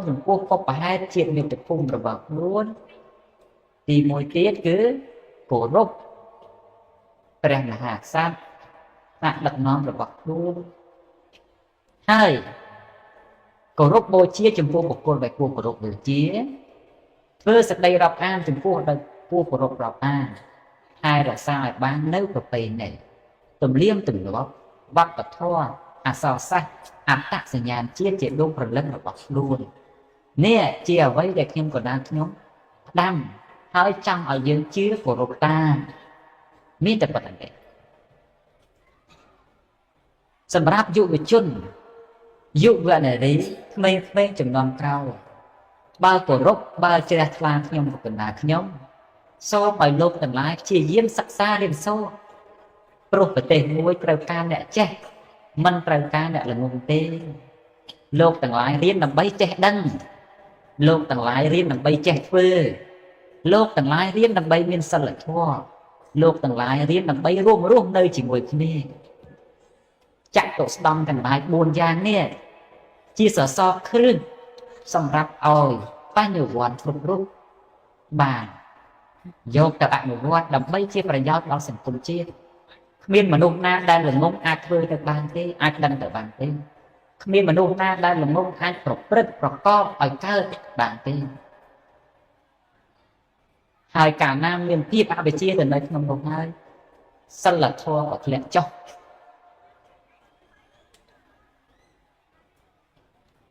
ចំពោះបុព្វហេតុជាតិមាតុភូមិរបស់ខ្លួនទីមួយទៀតគឺគោរពព្រះមហាក្សត្រថ្នាក់ដឹកនាំរបស់ខ្លួនហើយគោរពបូជាចំពោះបុគ្គលដែលគួរគោរពបូជាធ្វើសេចក្តីរាប់អានចំពោះដែលគួរគោរពរាប់អានហើយរក្សាឲ្យបាននៅប្រពៃណីទំនៀមទម្លាប់វប្បធម៌អក្សរសាស្ត្រអត្តសញ្ញាណជាតិជាដួងព្រលឹងរបស់ខ្លួននេះជាអ្វីដែលខ្ញុំក៏បានខ្ញុំផ្ដាំហើយចង់ឲ្យយើងជឿគោរពតាមមានតែប៉ុណ្្នឹងទេសម្រាប់យុវជនយុវនារីក្មេងៗចំនួនក្រោយបើគោរពបើជ្រះថ្លាខ្ញុំកណ្ដាលខ្ញុំសូមឲ្យលោកទាំងឡាយព្យាយាមសិក្សារៀនសូត្រព្រោះប្រទេសមួយត្រូវការអ្នកចេះមិនត្រូវការអ្នកល្ងងទេលោកទាំងឡាយរៀនដើម្បីចេះដឹងលោកទាំងឡាយរៀនដើម្បីចេះធ្វើលោកទាំងឡាយរៀនដើម្បីមានសិលធម៌លោកទាំងឡាយរៀនដើម្បីរួមរស់នៅជាមួយគ្នាចតុស្ដម្ភទាំងឡាយ4យ៉ាងនេះជាសសរគ្រឹះសម្រាប់ឲ្យបញ្ញវន្តគ្រប់រូបបានយកទៅអនុវត្តដើម្បីជាប្រយោជន៍ដល់សង្គមជាតិគ្មានមនុស្សណាដែលល្ងងអាចធ្វើទៅបានទេអាចដឹងទៅបានទេគ្មានមនុស្សណាដែលល្ងងអាចប្រព្រឹត្តប្រកបឲ្យកើតបានទេហើយកាលណាមានភាពអវិជ្ជាទៅនៅក្នុងនោះហើយសិលធម៌ក៏ធ្លាក់ចុះ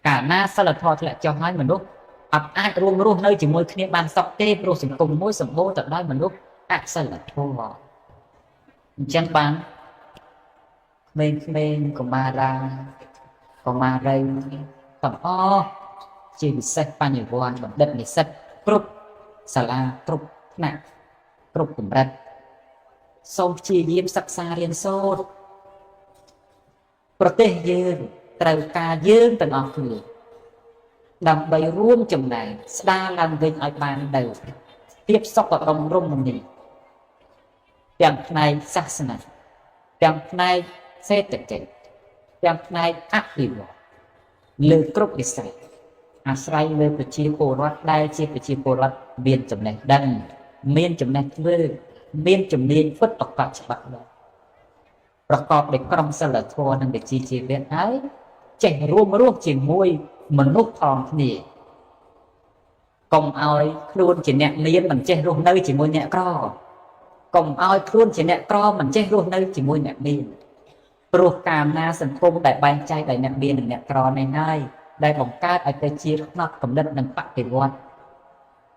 កាលណាសិលធម៌ធ្លាក់ចុះហើយមនុស្សអត់អាចរួមរស់នៅជាមួយគ្នាបានសក់ទេព្រោះសង្គមមួយសម្បូរទៅដោយមនុស្សអសិលធម៌អញ្ចឹងបានក្មេងៗកុមារាកុមារីទាំងអស់ជាពិសេសបញ្ញវន្តបណ្ឌិតនិស្សិតគ្រប់សាលាគ្រប់ថ្នាក់គ្រប់កម្រិតសូមព្យាយាមសិក្សារៀនសូត្រប្រទេសយើងត្រូវការយើងទាំងអស់គ្នាដើម្បីរួមចំណែកស្ដារឡើងវិញឲ្យបាននៅភាពសុខដុមរមនាទាំងផ្នែកសាសនាទាំងផ្នែកសេដ្ឋកិច្ចទាំងផ្នែកអភិវឌ្ឍលើគ្រប់វិស័យអាស្រ័យលើប្រជាពលរដ្ឋដែលជាប្រជាពលរដ្ឋមានចំណេះដឹងមានចំណេះធ្វើមានជំនាញពិតប្រាកដច្បាស់លាស់ប្រកបដោយក្រមសីលធម៌និងវិជ្ជាជីវៈហើយចេះរួមរស់ជាមួយមនុស្សផងគ្នាកុំឲ្យខ្លួនជាអ្នកមានមិនចេះរស់នៅជាមួយអ្នកក្រកុំឲ្យខ្លួនជាអ្នកក្រមិនចេះរស់នៅជាមួយអ្នកមានព្រោះកាលណាសង្គមដែលបែងចែកដោយអ្នកមាននិងអ្នកក្រនេះហើយដែលបង្កើតឲ្យទៅជាផ្នត់គំនិតនិងបដិវត្ត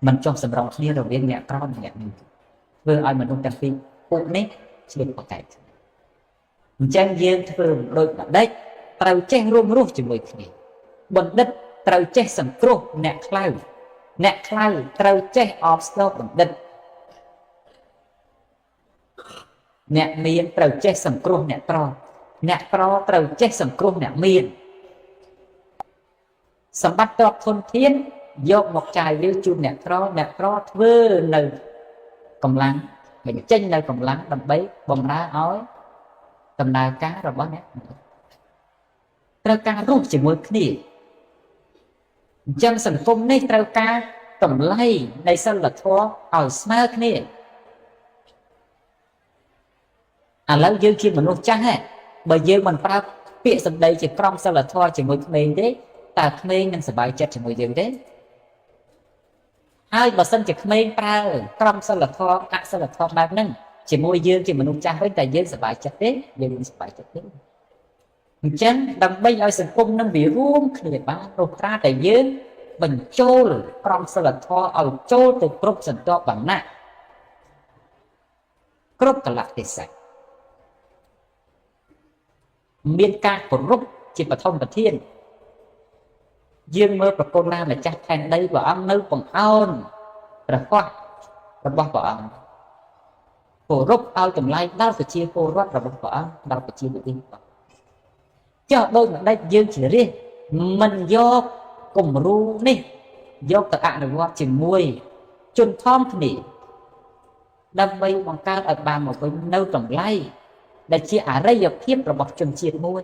មិនចុះសម្រុងគ្នារវាងអ្នកក្រនិងអ្នកមានធ្វើឲ្យមនុស្សទាំងពីរពួកនេះឆ្លៀតប្រកែកអញ្ចឹងយើងធ្វើដូចម្ដេចត្រូវចេះរួមរស់ជាមួយគ្នាបណ្ឌិតត្រូវចេះសង្គ្រោះអ្នកខ្លៅអ្នកខ្លៅត្រូវចេះអបស្ទបណ្ឌិតអ្នកមានត្រូវចេះសង្គ្រោះអ្នកក្រអ្នកក្រត្រូវចេះសង្គ្រោះអ្នកមានសម្បត្តិទ្រព្យធនធានយកមកចាយវាជូនអ្នកក្រអ្នកក្រធ្វើនៅកម្លាំងបញ្ចេញនៅកម្លាំងដើម្បីបំរើឲ្យដំណើរការរបស់អ្នកត្រូវការរស់ជាមួយគ្នាអញ្ចឹងសង្គមនេះត្រូវការតម្លៃនៃសិលធម៌ឲ្យស្មើគ្នាឥឡូវយើងជាមនុស្សចាស់ហ៎បើយើងមិនប្រើពាក្យសម្ដីជាក្រមសិលធម៌ជាមួយក្មេងទេតើក្មេងនឹងសប្បាយចិត្តជាមួយយើងទេហើយបើសិនជាក្មេងប្រើក្រមសិលធម៌អសិលធម៌បែបហ្នឹងជាមួយយើងជាមនុស្សចាស់វិញតែយើងសប្បាយចិត្តទេយើងមិនសប្បាយចិត្តទេអញ្ចឹងដើម្បីឲ្យសង្គមនឹងវារួមគ្នាបានព្រោះត្រាតែយើងបញ្ចូលក្រមសិលធម៌ឲ្យចូលទៅគ្រប់សន្ទាប់វណ្ណៈគ្រប់កលៈទេសៈមានការគោរពជាបឋមប្រធានយើងមើលប្រគុណណាម្ចាស់ផែនដីព្រះអង្គនៅបង្អោនព្រះហស្ថរបស់ព្រះអង្គគោរពឲ្យតម្លៃដល់ប្រជាពលរដ្ឋរបស់ព្រះអង្គដល់ប្រជាពលរដ្ឋចុះដូចម្ដេចយើងជារាជមិនយកគំរូនេះយកទៅអនុវត្តជាមួយជនធំគ្នាដើម្បីបង្កើតឲ្យបានមកវិញនៅតម្លៃដែលជាអរិយភាពរបស់ជនជាតិមួយ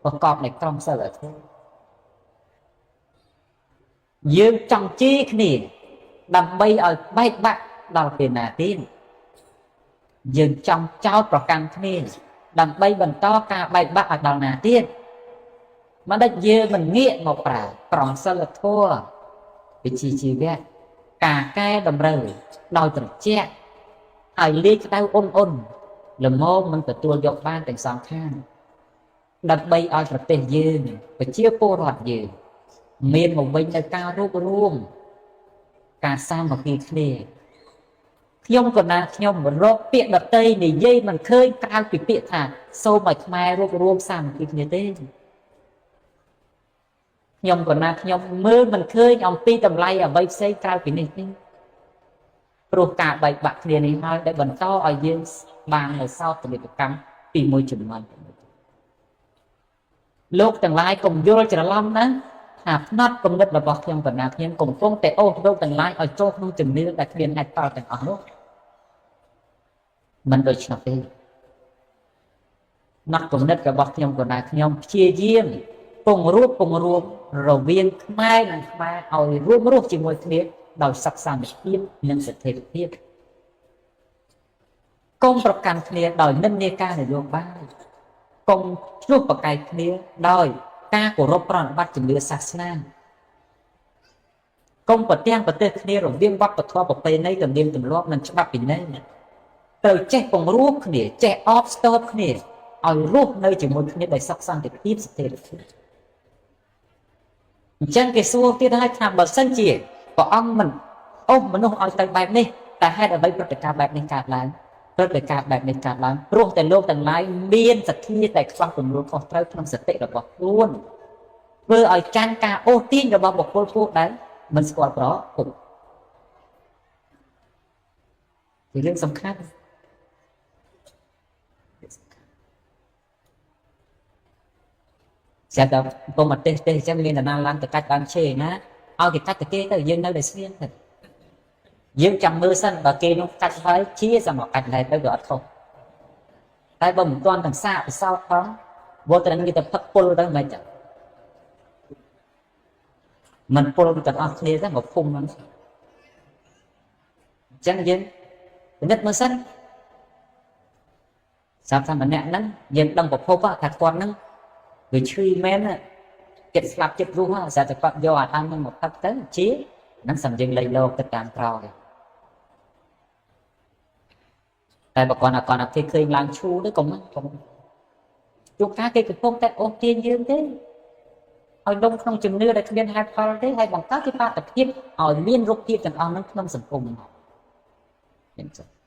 ប្រកបដោយក្រមសីលធម៌ យើងចង់ជេរគ្នាដើម្បីឲ្យបែកបាក់ដល់ពេលណាទៀតយើងចង់ចោតប្រកាន់គ្នាដើម្បីបន្តការបែកបាក់ឲ្យដល់ណាទៀតមិនដេចយើងមិនងាកមកប្រើក្រមសីលធម៌វិជ្ជាជីវៈការកែតម្រូវដោយត្រជាក់ហើយលាយក្តៅអ៊ុនអ៊ុនល្មមមិនទទួលយកបានទាំងសងខាងដើម្បីឲ្យប្រទេសយើងប្រជាពលរដ្ឋយើងមានមកវិញនៅការរួបរួមការសាមគ្គីគ្នាខ្ញុំក៏ណាខ្ញុំរកពាក្យដតីនិយាយមិនឃើញក្រៅពីពាក្យថាសូមឲ្យខ្មែររួបរួមសាមគ្គីគ្នាទេខ្ញុំក៏ណាខ្ញុំមើលមិនឃើញអំពីតម្លៃអ្វីផ្សេងក្រៅពីនេះទេព្រោះការបែកបាក់គ្នានេះហើយដែលបន្តឲ្យយើងបាននៅសោកនាដកម្មពីមួយជំនាន់ទៅមួយលោកទាំងឡាយកុំយល់ច្រឡំណាថាផ្នត់គំនិតរបស់ខ្ញុំបណ្ណាខ្ញុំកំពុងតែអូសលោកទាំងឡាយឲ្យចូលក្នុងជំនឿដែលគ្មានហេតុផលទាំងអស់នោះមិនដូច្នោះទេផ្នត់គំនិតរបស់ខ្ញុំបណ្ណាខ្ញុំព្យាយាមពង្រួបពង្រួមរវាងខ្មែរនិងខ្មែរឲ្យរួមរស់ជាមួយគ្នាដោយសុខសន្តិភាពនិងស្ថិរភាពកុំប្រកាន់គ្នាដោយនិន្នាការនយោបាយកុំឆ្លោះប្រកែកគ្នាដោយការគោរពប្រណិប័តជំនឿសាសនាកុំប្រទាំងប្រទេសគ្នារវាងវប្បធម៌ប្រពៃណីទំនៀមទម្លាប់និងច្បាប់ពិន័យត្រូវចេះពង្រួមគ្នាចេះអបស្ទប់គ្នាឲ្យរស់នៅជាមួយគ្នាដោយសុខសន្តិភាពស្ថិរភាពអញ្ចឹងគេសួរទៀតហើយថាបើសិនជាព្រះអង្គមិនអូសមនុស្សឲ្យទៅបែបនេះតែហេតុអ្វីព្រឹត្តិការណ៍បែបនេះកើតឡើងព្រឹត្តិការណ៍បែបនេះកើតឡើងព្រោះតែលោកទាំងឡាយមានសទ្ធាតែខ្វះទំនួលខុសត្រូវក្នុងសតិរបស់ខ្លួនធ្វើឲ្យចាញ់ការអូសទាញរបស់បុគ្គលពួកដែលមិនស្គាល់ប្រពុតជារឿងសំខាន់ស្រាប់តែកំពុងមកទេសទេសអញ្ចឹងមានតាណាឡើងទៅកាច់ដើមឈើណាឲ្យគេកាច់ទៅគេទៅយើងនៅតែស្ងៀមទៅយើងចាំមើលសិនបើគេនោះកាច់ហើយជាសមកាច់ដែរទៅវាអត់ខុសតែបើមិនទាន់ទាំងសាកពិសោធន៍ផងវល់តែនឹងគេទៅផឹកពុលទៅមិនចឹងមិនពុលទាំងអស់គ្នាទៅមកភូមិហ្នឹងអញ្ចឹងយើងពិនិត្យមើលសិនស្រាប់តែម្នាក់ហ្នឹងយើងដឹងប្រភពថាគាត់ហ្នឹងវាឈឺមែនចិត្តស្លាប់ចិត្តរស់ស្រាប់តែគាត់យកអាដើមហ្នឹងមកផឹកទៅជាហ្នឹងសំយើងលៃលោកទៅតាមក្រោយតែបើគាត់អត់គេឃើញឡើងឈូទៅកុំកុំជួនកាលគេកំពុងតែអូសទាញយើងទេឲ្យដុំក្នុងជំនឿដែលគ្មានហេតុផលទេហើយបង្កើតជាបាតុភាពឲ្យមានរូបភាពទាំងអស់ហ្នឹងក្នុងសង្គមហ្នឹងចឹង។